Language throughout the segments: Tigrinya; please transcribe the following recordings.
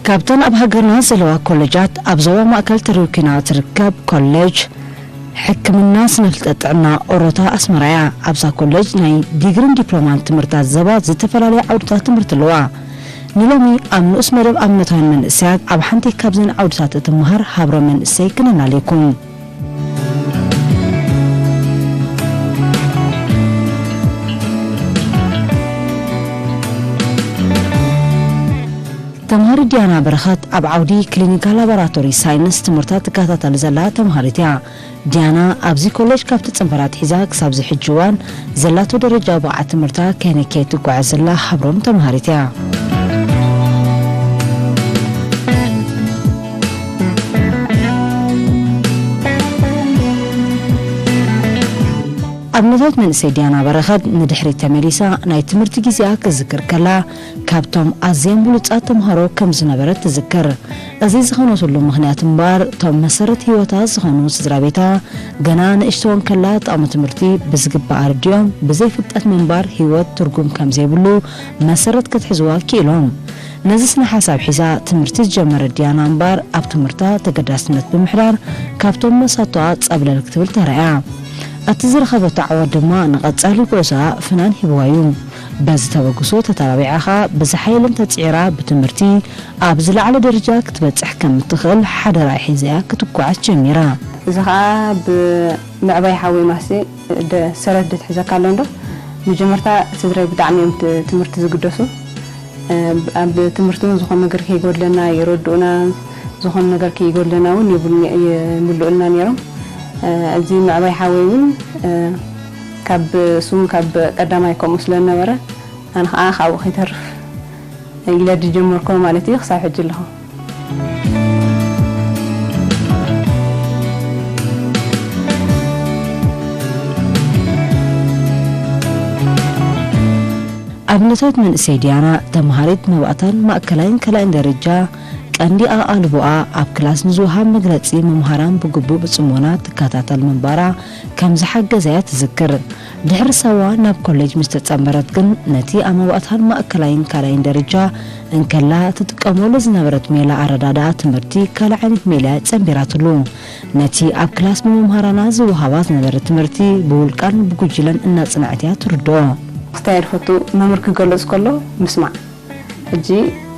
ካብተን ኣብ ሃገርና ዘለዋ ኮሌጃት ኣብ ዞባ ማእከል ተሪር ኩና ትርከብ ኮሌጅ ሕክምና ስነ ፍልጠት ጥዕና ኦሮታ ኣስመራ እያ። ኣብዛ ኮሌጅ ናይ ዲግሪን ዲፕሎማን ትምህርታት ዘባ ዝተፈላለያ ዓውድታት ትምህርቲ ኣለዋ። ንሎሚ ኣብ ንኡስ መደብ ኣብነታውያን መንእሰያት ኣብ ሓንቲ ካብዘን ዓውድታት እትመሃር ሃብረ መንእሰይ ክነላልየኩም። ተምሃሪት ዲያና በረኸት ኣብ ዓውዲ ክሊኒካል ላቦራቶሪ ሳይንስ ትምህርታ ትከታተል ዘላ ተምሃሪት እያ። ዲያና ኣብዚ ኮሌጅ ካብ ትጽንበር ኣትሒዛ ክሳብ እዚ ሕጂ እዋን ዘላቶ ደረጃ ብቕዓት ትምህርታ ከይነከየት ትጓዓዝ ዘላ ሃብሮም ተምሃሪት እያ። ኣብነታዊት መንእሰይ ዲያና በረኸት ንድሕሪት ተመሊሳ ናይ ትምህርቲ ግዜኣ ክትዝክር ከላ፣ ካብቶም ኣዝዮም ብሉጻት ተምሃሮ ከም ዝነበረት ትዝክር። እዚ ዝኾነትሉ ምኽንያት እምበኣር፣ እቶም መሰረት ህይወታ ዝኾኑ ስድራ ቤታ፣ ገና ንእሽቶ እንከላ ጥቕሚ ትምህርቲ ብዝግባእ ኣረዲኦም፣ ብዘይ ፍልጠት ምንባር ህይወት ትርጉም ከም ዘይብሉ መሰረት ክትሕዝዋ ክኢሎም። ነዚ ስነ ሓሳብ ሒዛ ትምህርቲ ዝጀመረት ዲያና እምበኣር፣ ኣብ ትምህርታ ተገዳስነት ብምሕዳር፣ ካብቶም መሳቶኣ ጸብለል ክትብል ተራእያ። እቲ ዝረኸበቶ ዓወት ድማ ንቐጻሊ ጉዕዞኣ ፍናን ሂብዋ እዩ። በዚ ተበግሶ ተተባቢዓ ኸኣ ብዝሓየለ እንተጽዒራ ብትምህርቲ ኣብ ዝለዓለ ደረጃ ክትበጽሕ ከም እትኽእል ሓደራ ሒዛ እያ ክትጓዓዝ ጀሚራ። እዚ ኸኣ ብምዕባይ ሓወይ ማሲ ደ-፣ ሰረት ድትሕዘካ ኣሎ እንዶ፣ መጀመርታ ስድራይ ብጣዕሚ እዮም ት-፣ ትምህርቲ ዝግደሱ። ኣብ ትምህርቲ እውን ዝኾነ ነገር ከይጎድለና የረድኡና፣ ዝኾነ ነገር ከይጎድለና እውን የብሉ-፣ የምልኡልና ነይሮም። እዚ ምዕባይ ሓወይ እውን ካብ እሱ እውን ካብ ቀዳማይ ከምኡ ስለ ዝነበረ፣ ኣነ ኸዓ ካብኡ ከይተርፍ ኢለ ዝጀመርኮ ማለት እዩ፣ ክሳብ ሕጂ ኣለኹ። ኣብነታዊት መንእሰይ ዲያና፣ ተምሃሪት መባእታን ማእከላይን ካልኣይን ደረጃ፣ ቀንዲ ኣቓልቦኣ ኣብ ክላስ ንዝወሃብ መግለጺ መምሃራን ብግቡእ ብጽሞና ትከታተል ምንባራ ከም ዝሓገዛ እያ ትዝክር። ድሕሪ ሳዋ ናብ ኮሌጅ ምስ ተጸንበረት ግን፣ ነቲ ኣብ መባእታን ማእከላይን ካልኣይን ደረጃ እንከላ ትጥቀመሉ ዝነበረት ሜላ ኣረዳድኣ ትምህርቲ ካልእ ዓይነት ሜላ እያ ጸንቢራትሉ። ነቲ ኣብ ክላስ ብመምሃራና ዝወሃባ ዝነበረ ትምህርቲ ብውልቃን ብጉጅለን እናጽንዐት እያ ትርድኦ። ክስታይ እየ ዝፈቱ፣ መምህር ክገልጽ ከሎ ምስማዕ። ሕጂ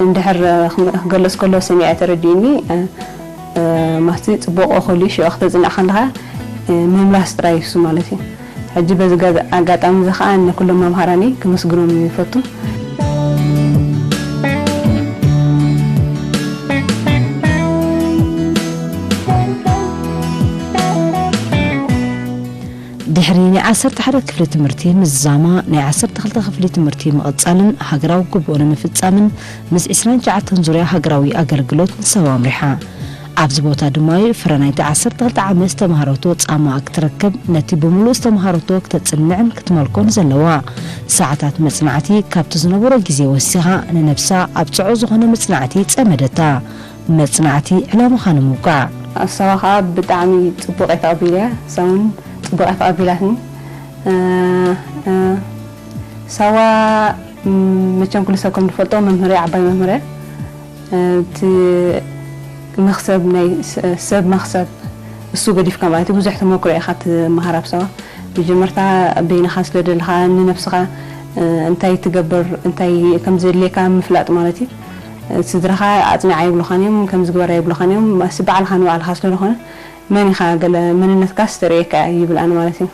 እንድሕር ክም-፣ ክገልጽ ከሎ ሰሚዐ ተረዲእኒ፣ እ፣ እ፣ ማስቲ ጽቡቕ እኹል እዩ፣ ሽዑ ክተጽንዕ ከለኻ፣ እ፣ ምምላስ ጥራይ እዩ እሱ ማለት እዩ። ሕጂ በዚ ገ-፣ ኣጋጣሚ እዚ ኸኣ ንኩሎም መምሃራኒ ክመስግኖም ይፈቱ። ድሕሪ ናይ ዓሰርተ ሓደ ክፍሊ ትምህርቲ ምዝዛማ፣ ናይ ዓሰርተ ክልተ ክፍሊ ትምህርቲ ምቕጻልን ሃገራዊ ግቡእ ንምፍጻምን ምስ ዕስራን ትሽዓተን ዙርያ ሃገራዊ ኣገልግሎት ንሳዋ ኣምሪሓ። ኣብዚ ቦታ ድማ እዩ ፍረ ናይቲ ዓሰርተ ክልተ ዓመት ዝተምሃረቶ ጻማኣ ክትረክብ፣ ነቲ ብምሉእ ዝተምሃረቶ ክተጽንዕን ክትመልኮን ዘለዋ። ሰዓታት መጽናዕቲ ካብቲ ዝነበሮ ግዜ ወሲኻ፣ ንነብሳ ኣብ ጽዑቕ ዝኾነ መጽናዕቲ ጸመደታ። መጽናዕቲ ዕላማኻ ንምውቃዕ። ሳዋ ኸኣ ብጣዕሚ ጽቡቕ እየ ተቐቢለያ፣ ሳውን ጽቡቕ እያ ተቐቢላትኒ። እ፣ እ፣ ሳዋ፣ ም፣ መቸም ኩሉ ሰብ ከም ዝፈልጦ መምህር እያ፣ ዓባይ መምህር እያ። እ፣ እቲ መኽሰብ ናይ ስ-፣ ሰብ መኽሰብ እሱ ገዲፍካ ማለት እዩ፣ ብዙሕ ተመክሮ ኢኻ ትመሃር ኣብ ሳዋ። መጀመርታ በይንኻ ስለ ዘለኻ ንነብስኻ፣ እ፣ እንታይ ትገብር፣ እንታይ ከም ዘድልየካ ምፍላጥ ማለት እዩ። እ፣ ስድራኻ ኣጽንዓ ይብሉኻን እዮም፣ ከምዚ ግበር ኣይብሉኻን እዮም። ማሲ ባዕልኻ ንባዕልኻ ስለ ዝኾነ፣ መን ኢኻ ገለ መንነትካስ ተርእየካ ይብል ኣነ ማለት እዩ።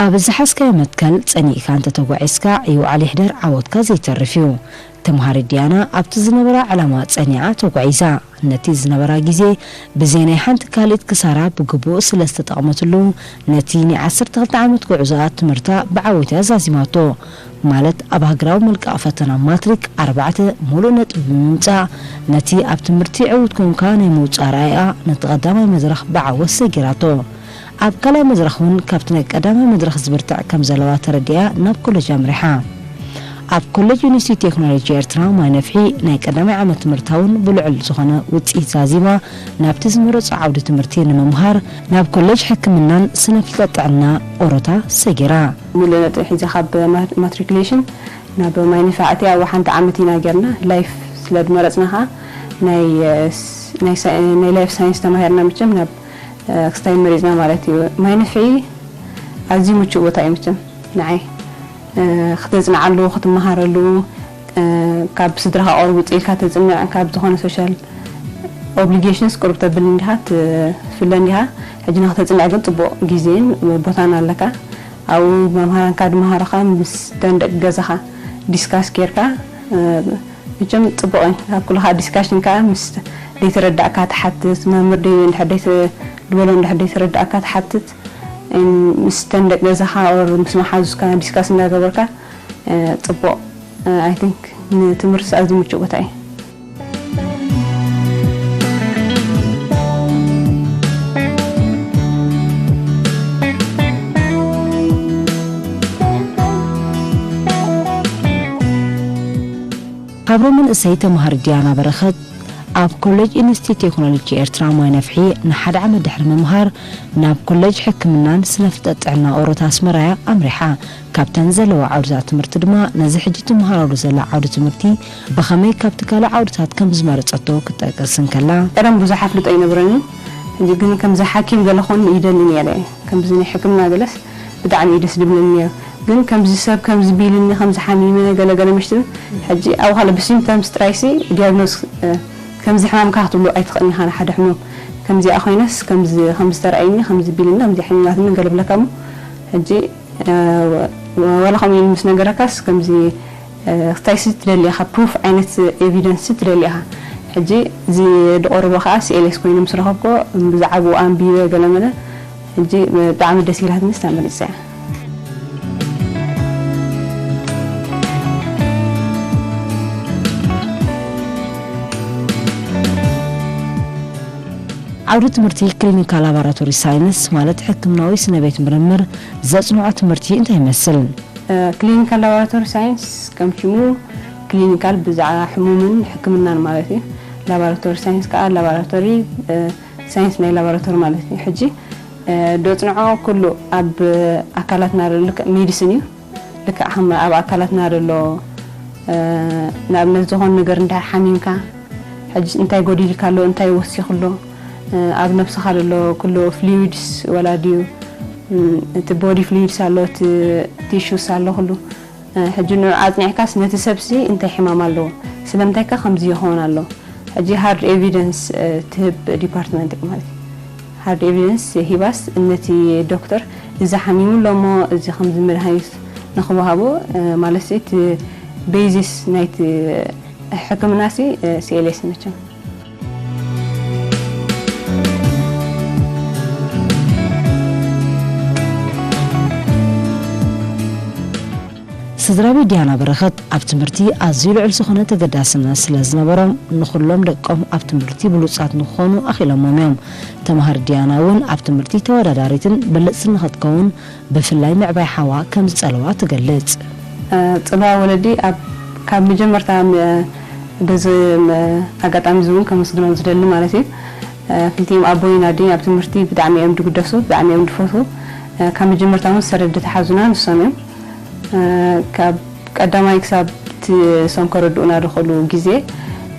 ኣብ ዝሓዝካዮ መትከል ጸኒዕካ እንተተጓዒዝካ፣ ይውዓል ይሕደር ዓወትካ ዘይተርፍ እዩ። ተምሃሪት ዲያና ኣብቲ ዝነበራ ዕላማ ጸኒዓ ተጓዒዛ። ነቲ ዝነበራ ግዜ ብዘይ ናይ ሓንቲ ካልኢት ክሳራ ብግቡእ ስለ ዝተጠቕመትሉ፣ ነቲ ናይ ዓሰርተ ክልተ ዓመት ጉዕዞኣ ትምህርታ ብዓወት እያ ዛዚማቶ። ማለት ኣብ ሃገራዊ መልቀቒ ፈተና ማትሪክ ኣርባዕተ ሙሉእ ነጥቢ ብምምጻእ፣ ነቲ ኣብ ትምህርቲ ዕዉት ኮንካ ናይ ምውጻእ ራእያ ነቲ ቀዳማይ መድረኽ ብዓወት ሰጊራቶ። ኣብ ካልኣይ መድረኽ እውን ካብቲ ናይ ቀዳማይ መድረኽ ዝብርትዕ ከም ዘለዋ ተረዲኣ ናብ ኮለጅ ኣምሪሓ። ኣብ ኮሌጅ ኢንስቲትዩት ቴክኖሎጂ ኤርትራ ማይ ነፍሒ ናይ ቀዳማይ ዓመት ትምህርታውን ብልዑል ዝኾነ ውፅኢት ዛዚማ ናብቲ ዝመረጾ ዓውዲ ትምህርቲ ንምምሃር ናብ ኮሌጅ ሕክምናን ስነ ፍልጠት ጥዕና ኦሮታ ሰጊራ። ሙሉእ ነጥቢ ሒዘ ካብ ማ-፣ ማትሪኩሌሽን ናብ ማይ ነፍሒ ኣትየ ኣብኡ ሓንቲ ዓመት ኢና ጌርና። ላይፍ ስለ ዝመረጽና ኸኣ ናይ፣ እ፣ ስ-፣ ናይ ሳይ-፣ ናይ ላይፍ ሳይንስ ተማሂርና። መቸም ናብ፣ እ፣ ክስታይ መሪጽና ማለት እዩ። ማይ ነፍሒ ኣዝዩ ምቹእ ቦታ እዩ መቸም ንዓይ። እ፣ ክትጽንዓሉ፣ ክትመሃረሉ፣ እ፣ ካብ ስድራኻ ቁሩብ ውጽእ ኢልካ ተጽንዕ፣ ካብ ዝኾነ ሶሻል ኦብሊጌሽንስ ቁሩብ ተብል እንዲኻ፣ ትፍለ እንዲኻ። ሕጂ ንክተጽንዕ ግን ጽቡቕ ግዜን ቦታን ኣለካ። ኣብኡ መምሃራንካ ድመሃሩኻ ምስ ደን ደቂ ገዛኻ ዲስካስ ጌርካ፣ እ፣ መቸም ጽቡቕ እዩ። ካብ ኩሉ ኸኣ ዲስካሽን ከኣ ምስ ደይተረዳእካ ትሓትት፣ መምህር ደይ-፣ እንድሕር ደይተ-፣ ዝበሎ እንድሕር ደይተረዳእካ ትሓትት፣ እም፣ ምስ ተን ደቂ ገዛኻ ኦር ምስ መሓዙትካ ዲስካስ እንዳገበርካ፣ እ፣ ጽቡቕ፣ እ፣ ኣይ ቲንክ ንትምህርቲ ኣዝዩ ምቹእ ቦታ እዩ። ካብሮ መንእሰይ ተምሃር ዲያና በረኸት ኣብ ኮሌጅ ኢንስቲትዩት ቴክኖሎጂ ኤርትራ ማይ ነፍሒ ንሓደ ዓመት ድሕሪ ምምሃር ናብ ኮሌጅ ሕክምናን ስነ ፍልጠት ጥዕና ኦሮት ኣስመራ እያ ኣምሪሓ። ካብተን ዘለዋ ዓውድታት ትምህርቲ ድማ ነዚ ሕጂ ትመሃረሉ ዘላ ዓውዲ ትምህርቲ ብኸመይ ካብቲ ካልእ ዓውድታት ከም ዝመረጸቶ ክትጠቅስ እንከላ። ቀደም ብዙሕ ኣፍልጦ ኣይነበረንን። ሕጂ ግን ከምዚ ሓኪም ገለ ክኾን ይደሊ ነይረ። ከምዚ ናይ ሕክምና ገለስ ብጣዕሚ እዩ ደስ ዝብለኒ ነይሩ። ግን ከምዚ ሰብ ከምዚ ቢልኒ፣ ከምዚ ሓሚመ፣ ገለ ገለ ምሽ ትብል፣ ሕጂ ኣብ ካልእ ብሲምፕተምስ ጥራይሲ ዲያግኖስ፣ እ፣ ከምዚ ሕማምካ ክትብሎ ኣይትኽእልን ኢኻ ንሓደ ሕሙም። ከምዚኣ ኮይነስ፣ ከምዚ፣ ከምዚ ተራእይኒ፣ ከምዚ ቢልኒ፣ ከምዚ ሓሚማትኒ ገለ ብለካ እሞ፣ ሕጂ፣ እ፣ ወ-፣ ዋላ ከምኡ ኢሉ ምስ ነገረካስ፣ ከምዚ፣ እ፣ ክታይሲ ትደሊ ኢኻ፣ ፕሩፍ ዓይነት ኤቪደንስ ትደሊ ኢኻ። ሕጂ እዚ ዝቐረቦ ከኣ ሲ ኤል ኤስ ኮይኑ ምስ ረኸብኮ፣ ብዛዕባኡ ኣንቢበ ገለመለ፣ ሕጂ ብጣዕሚ ደስ ኢላትኒ፣ ስታ መሪጸያ። ዓውዲ ትምህርቲ ክሊኒካል ላቦራቶሪ ሳይንስ ማለት ሕክምናዊ ስነ ቤት ምርምር ዘጽንዖ ትምህርቲ እንታይ ይመስል? እ፣ ክሊኒካል ላቦራቶሪ ሳይንስ ከም ሽሙ ክሊኒካል ብዛዕባ ሕሙምን ሕክምናን ማለት እዩ። ላቦራቶሪ ሳይንስ ከኣ ላቦራቶሪ፣ እ፣ ሳይንስ ናይ ላቦራቶሪ ማለት እዩ። ሕጂ፣ እ፣ ደጽንዖ ኩሉ ኣብ ኣካላትና ዘሎ ልክዕ ሜዲሲን እዩ። ልክዕ ከም ኣብ ኣካላትና ዘሎ፣ እ፣ ንኣብነት ዝኾነ ነገር እንድሕር ሓሚምካ፣ ሕጂ እንታይ ጎዲልካ ኣሎ፣ እንታይ ወሲኹ ኣሎ፣ እ፣ ኣብ ነብስኻ ዘሎ ኩሉ ፍሉይድስ ወላ ድዩ፣ እ፣ እቲ ቦዲ ፍሉይድስ ኣሎ፣ እቲ ቲሹስ ኣሎ ኩሉ። እ፣ ሕጂ ንዑ ኣጽኒዕካስ ነቲ ሰብሲ እንታይ ሕማም ኣለዎ፣ ስለምንታይከ ከምዚ ይኸውን ኣሎ? ሕጂ ሃርድ ኤቪደንስ፣ እ፣ ትህብ ዲፓርትመንት ማለት እዩ። ሃርድ ኤቪደንስ ሂባስ ነቲ ዶክተር እዚ ሓሚሙ ኣሎ እሞ እዚ ከምዚ መድሃኒት ንኽወሃቦ፣ እ፣ ማለት እቲ ቤዚስ ናይቲ ሕክምናሲ፣ እ፣ ሲ ኤል ኤስ መቸም። ስድራ ቤት ዲያና በረኸት ኣብ ትምህርቲ ኣዝዩ ልዑል ዝኾነ ተገዳስነት ስለ ዝነበሮም፣ ንኹሎም ደቆም ኣብ ትምህርቲ ብሉጻት ንክኾኑ ኣኽኢሎሞም እዮም። ተምሃር ዲያና እውን ኣብ ትምህርቲ ተወዳዳሪትን ብልጽትን ንኽትከውን ብፍላይ ምዕባይ ሓዋ ከም ዝጸልዋ ትገልጽ። እ፣ ጽልዋ ወለዲ ኣብ፣ ካብ መጀመርታ ም-፣ በዚ ም-፣ ኣጋጣሚ እዚ እውን ከመስግኖም ዝደሊ ማለት እዩ። እ፣ ክልቲኦም ኣቦይን ኣደይን ኣብ ትምህርቲ ብጣዕሚ እዮም ዝግደሱ፣ ብጣዕሚ እዮም ዝፈትዉ። እ፣ ካብ መጀመርታ እውን ሰረት ዝተሓዙና ንሶም እዮም። እ፣ ካብ ቀዳማይ ክሳብ እቲ እሶም ከረድኡና ዝኽእሉ ግዜ፣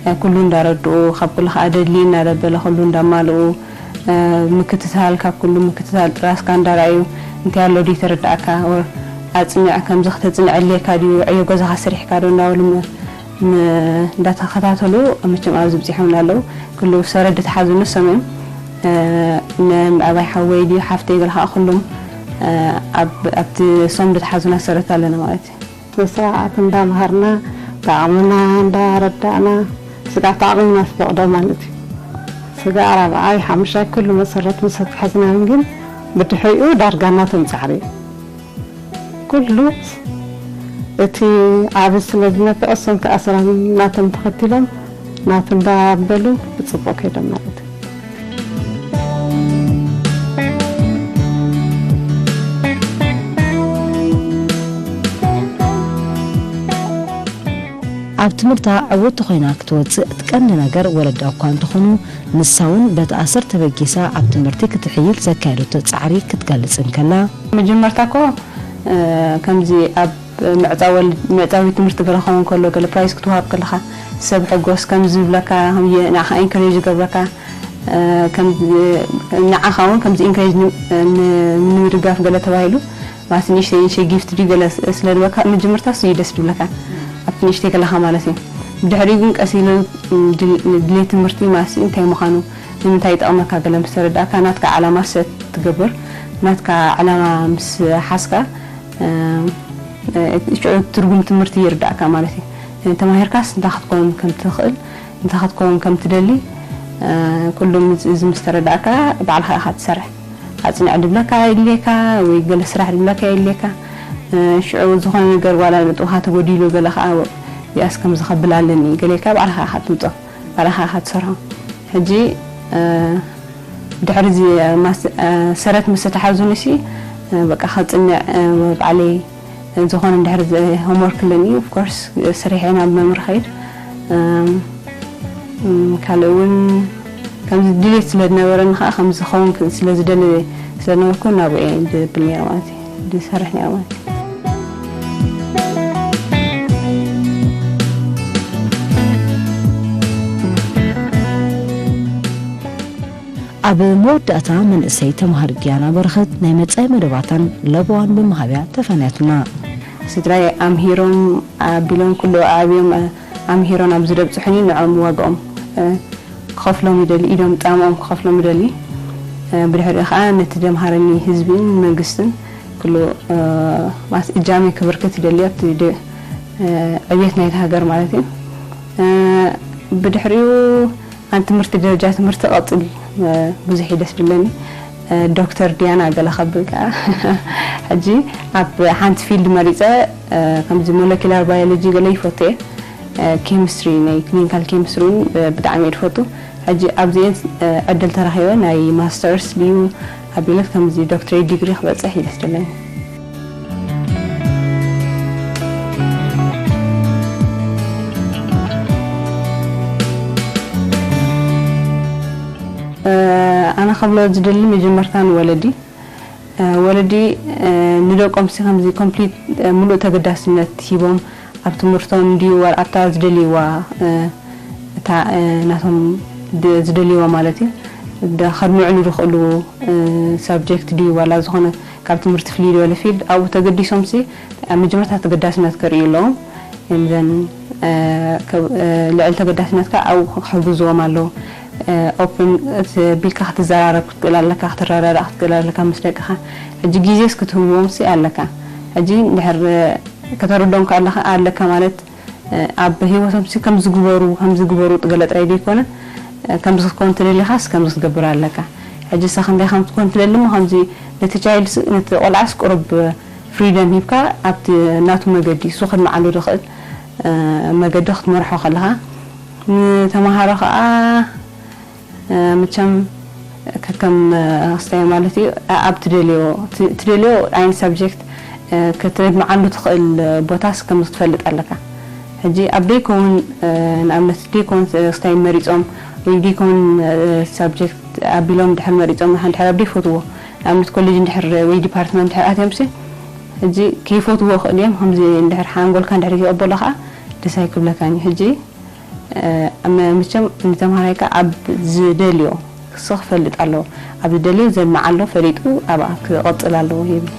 እ፣ ኩሉ እንዳረድኡ፣ ካብ ኩሉ ከዓ ደድሊ እናደበለ ኩሉ እንዳማልኡ፣ እ፣ ምክትታል፣ ካብ ኩሉ ምክትታል ጥራስካ እንዳረኣዩ፣ እንታይ ኣሎ ድዩ ተረዳእካ፣ ወር ኣጽንዕ፣ ከምዚ ከተጽንዕ ኣድልየካ ድዩ፣ ዕዮ ገዛኻ ሰሪሕካ ዶ እንዳበሉ ም-፣ ም-፣ እንዳተኸታተሉ መቸም ኣብዚ ብጺሖምና ኣለዉ። ኩሉ ሰረት ድተሓዙ ንሶም እዮም። እ፣ ን-፣ ምዕባይ ሓወይ ድዩ ሓፍተይ ገለ ከዓ ኩሉም፣ እ፣ ኣብ-፣ ኣብቲ እሶም ድተሓዙና ሰረት ኣለና ማለት እዩ። ብስርዓት እንዳምሃርና፣ ብዓቕምና እንዳረዳእና፣ ስጋዕ እቲ ዓቕምና ዝፈቕዶ ማለት እዩ። ስጋዕ ራብዓይ፣ ሓሙሻይ ኩሉ መሰረት ምስ ኣትሓዝናዮም ግን ብድሕሪኡ ዳርጋ ናቶም ጻዕሪ እዩ። ኩሉ እቲ ዓቢ ስለ ዝነፍዕ እሶም ከኣ ሰላም ናቶም ተኸቲሎም ናቱ እንዳበሉ ብጽቡቕ ከይዶም ማለት እዩ። ኣብ ትምህርታ ዕውትቲ ኮይና ክትወጽእ እቲ ቀንዲ ነገር ወለዳ እኳ እንተኾኑ፣ ንሳ እውን በቲ ኣሰር ተበጊሳ ኣብ ትምህርቲ ክትሕይል ዘካየደቶ ጻዕሪ ክትገልጽ እንከላ፣ መጀመርታ እኮ ከምዚ ኣብ ምዕፃው ምዕፃዊ ትምህርቲ ገለ ክኸውን ከሎ፣ ገለ ፕራይዝ ክትወሃብ ከለኻ፣ ሰብ ሕጎስ ከምዚ ዝብለካ፣ ንዓኻ ኢንከሬጅ ይገብረካ። ንዓኻ እውን ከምዚ ኢንከሬጅ ንምድጋፍ ገለ ተባሂሉ፣ ማለት ንእሽተይ ንእሽተይ ጊፍት ድዩ ገለ ስለድበካ፣ ምጅምርታ እሱ እዩ ደስ ድብለካ ኣብቲ ንእሽተይ ከለኻ ማለት እዩ። ብድሕሪኡ ግን ቀስ ኢሉ ድሌት ትምህርቲ ማለት እንታይ ምዃኑ፣ ንምንታይ ይጠቕመካ ገለ ምስ ተረዳእካ፣ ናትካ ዓላማ ሰት ትገብር። ናትካ ዓላማ ምስ ሓዝካ፣ ሽዑ ትርጉም ትምህርቲ ይርዳእካ ማለት እዩ። ተማሂርካስ እንታይ ክትከውን ከም ትኽእል፣ እንታይ ክትከውን ከም ትደሊ፣ ኩሉ እዚ ምስ ተረዳእካ፣ ባዕልኻ ኢኻ ትሰርሕ። ኣጽንዕ ድብለካ የድልየካ፣ ወይ ገለ ስራሕ ድብለካ የድልየካ። ሽዑ ዝኾነ ነገር ዋላ ንጥቕኻ ተጎዲሉ ገለ ከኣ፣ ዚኣስ ከምዚ ከብል ኣለኒ ገለ ኢልካ ባዕልኻ ኢኻ ትምጾ፣ ባዕልኻ ኢኻ ትሰርሖ። ሕጂ ድሕሪ እዚ ሰረት ምስ ተታሓዙ ንሲ፣ በቃ ከጽንዕ፣ ባዕለይ ዝኾነ እንድሕር ሆምወርክ ኣለኒ፣ ኦፍኮርስ ሰሪሐ ናብ መምህር ኸይድ። ካልእ እውን ከምዚ ድሌት ስለ ዝነበረኒ ከዓ ከምዚ ክኸውን ስለ ዝደሊ ስለ ዝነበርኩ ናብኡ እየ ድብል ነይረ ማለት እዩ፣ ድሰርሕ ነይረ ማለት እዩ። ኣብ መወዳእታ መንእሰይ ተምሃር ዲያና በረኸት ናይ መጻኢ መደባታን ለበዋን ብምሃብያ ተፈንያትና። ስድራይ ኣምሂሮም ኣቢሎም ኩሉ ኣዕብዮም ኣምሂሮም ኣብ ዝደብጽሑኒ ንዖም ዋጋኦም ክኸፍሎም ይደሊ፣ ኢዶም ጻማኦም ክኸፍሎም ይደሊ። ብድሕሪኡ ከዓ ነቲ ዘምሃረኒ ህዝብን መንግስትን ኩሉ ማለት እጃመይ ክብርክት ይደሊ ኣብቲ ዕብየት ናይቲ ሃገር ማለት እዩ። ብድሕሪኡ ኣን ትምህርቲ ደረጃ ትምህርቲ ቀጽል ብዙሕ እዩ ደስ ድለኒ። ዶክተር ዲያና ገለ ከብል ከዓ ሕጂ ኣብ ሓንቲ ፊልድ መሪፀ ከምዚ ሞለኪላር ባዮሎጂ ገለ ይፈቱ እየ። ኬሚስትሪ ናይ ክሊኒካል ኬሚስትሪ እውን ብጣዕሚ እየ ዝፈቱ። ሕጂ ኣብዚኤን ዕድል ተረኺበ ናይ ማስተርስ ድዩ ኣቢለት ከምዚ ዶክትሬት ዲግሪ ክበፅሕ እዩ ደስ ድለኒ። ኣነ ከብሎ ዝደሊ መጀመርታ ንወለዲ ወለዲ ንደቆም ሲ ከምዚ ኮምፕሊት ምሉእ ተገዳስነት ሂቦም ኣብ ትምህርቶም ድዩ ዋላ ኣብታ ዝደልይዋ እታ ናቶም ዝደልይዋ ማለት እዩ ከድምዕሉ ዝኽእሉ ሳብጀክት ድዩ ዋላ ዝኾነ ካብ ትምህርቲ ፍልይ ዝበለ ፊልድ ኣብኡ ተገዲሶም ሲ ኣብ መጀመርታ ተገዳስነት ከርእዩ ኣለዎም። And then ልዕሊ ተገዳስነትካ ኣብኡ ክሕግዝዎም ኣለዎ። ኦፕን ቢልካ ክትዘራረብ ክትክእል ኣለካ፣ ክትረዳዳእ ክትክእል ኣለካ ምስ ደቅኻ። ሕጂ ግዜስ ክትህብዎም ሲ ኣለካ። ሕጂ እንድሕር ከተረዶም ከኣለካ ኣለካ ማለት ኣብ ህይወቶም ሲ ከምዚ ግበሩ ከምዚ ግበሩ ገለ ጥራይ ዘይኮነ ከምዚ ክትከውን ትደሊኻስ ከምዚ ክትገብር ኣለካ። ሕጂ ሳ ክንደይ ከም ትኮን ትደሊ እሞ ከምዚ ነቲ ቻይልድ ነቲ ቆልዓስ ቁሩብ ፍሪደም ሂብካ ኣብቲ ናቱ መገዲ እሱ ከድምዓሉ ዝኽእል መገዲ ክትመርሖ ከለኻ ንተምሃሮ ከዓ መቸም ከከም ክስታይ ማለት እዩ ኣብ ትደልዮ ትደልዮ ዓይነት ሳብጀክት ከተድምዓሉ ትኽእል ቦታስ ከም ክትፈልጥ ኣለካ። ሕጂ ኣብ ደይከውን ንኣብነት ደይከውን ክስታይ መሪፆም ወይ ደይከውን ሳብጀክት ኣቢሎም ድሕር መሪፆም ንድሕር ኣብ ደይፈትዎ ንኣብነት ኮሌጅ እንድሕር ወይ ዲፓርትመንት ድሕር ኣትዮም ሲ ሕጂ ከይፈትዎ ክእል እዮም ከምዚ እንድሕር ሓንጎልካ እንድሕር ከይቀበሎ ከዓ ደስ ኣይክብለካን እዩ። ሕጂ መቸም ንተምሃራይካ ኣብ ዝደልዮ ክስ ክፈልጥ ኣለዎ። ኣብ ዝደልዮ ዘድምዓ ኣሎ ፈሊጡ ኣብኣ ክቐፅል ኣለዎ ይብል።